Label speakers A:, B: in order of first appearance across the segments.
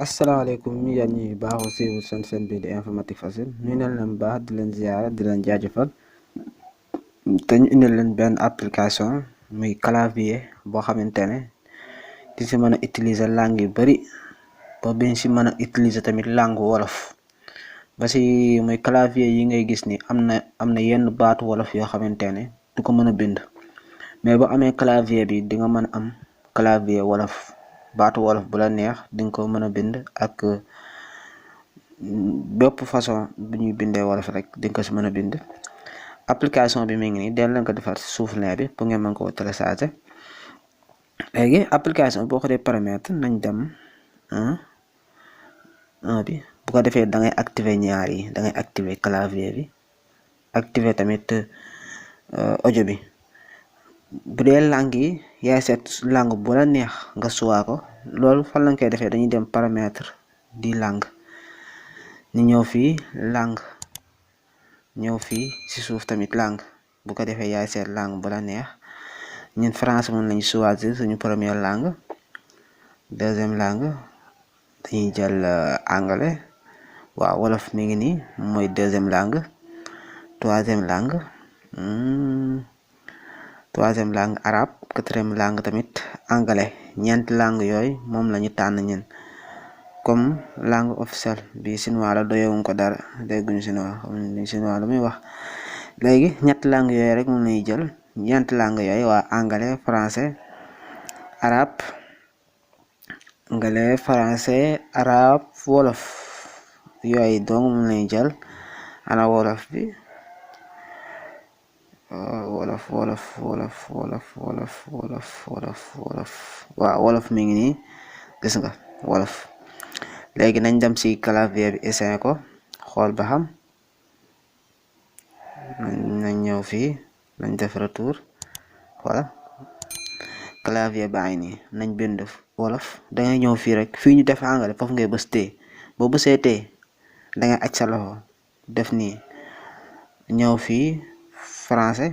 A: asalaamaaleykum yéen ñi baaxoo suivre seen chaîne bi di informatique facile ñu ne leen baax di leen ziyaara di leen jaajëfal te ñu indil leen benn application muy clavier boo xamante ne di si mën a utiliser langue yu bari ba biñ si mën a utiliser tamit langue wolof ba si muy clavier yi ngay gis ni am na yenn baatu wolof yoo xamante ne du ko mën a bind mais bu amee clavier bi di nga mën a am clavier wolof baatu wolof bu la neex di nga ko mën a bind ak bépp façon bu ñuy bindee wolof rek di nga ko si mën a bind. application bi mi ngi nii den leen ko defar si suuf lien bi pour ngeen mën koo télécharger. léegi application boo ko dee paramètre nañ dem bi bu ko defee da ngay activer ñaar yi da ngay activer clavier bi activer tamit audio bi. bu dee langue yi yaay seet langue bu la neex nga suwaa ko loolu fan lañ koy defee dañuy dem paramètre di langue ñu ñëw fii langue ñëw fii ci suuf tamit langue bu ko defee yaay seet langue bu la neex ñun français moom lañu choisir suñu première langue. deuxième langue dañuy jël anglais waaw wolof mi ngi nii mooy deuxième langue. troisième langue arabe. quatrième langue tamit anglais. ñeenti langue yooyu moom lañu tànn ñun comme langue officielle bi chinois la doyewuñ ko dara dégguñu chinois lu muy wax. léegi ñetti langue yooyu rek moom lañuy jël ñeenti langue yooyu waa anglais français arabe wolof yooyu donc moom lañuy jël. ana wolof bi wolof waaw wolof mi ngi nii gis nga wolof. léegi nañ dem ci clavier bi essayer ko xool ba xam nañ ñëw fii nañ def retour voilà clavier baa ngi nii nañ bind wolof dangay ñëw fii rek fii ñu def anglais foofu ngay bës tee boo bësee tee dangay aj sa loxo def nii ñëw fii français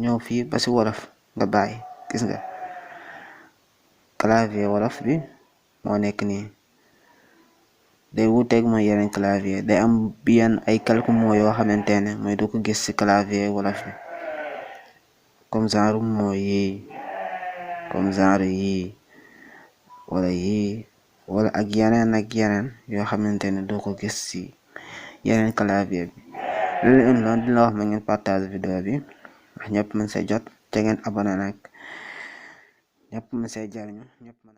A: ñëw fii ba ci wolof nga bàyyi gis nga clavier wolof bi moo nekk nii day wuuteeg mooy yeneen clavier day am bien ay quelques mots yoo xamante ne mooy du ko gis ci clavier wolof bi comme genre mots yii comme genre yii wala ak yeneen yoo xamante ne doo ko gis ci yeneen clavier bi. loolu dina wax ma ngeen partage vidéo bi ndax ñëpp mën see jot te ngeen abonné nag ñëpp mën see jariñu ñëpp mën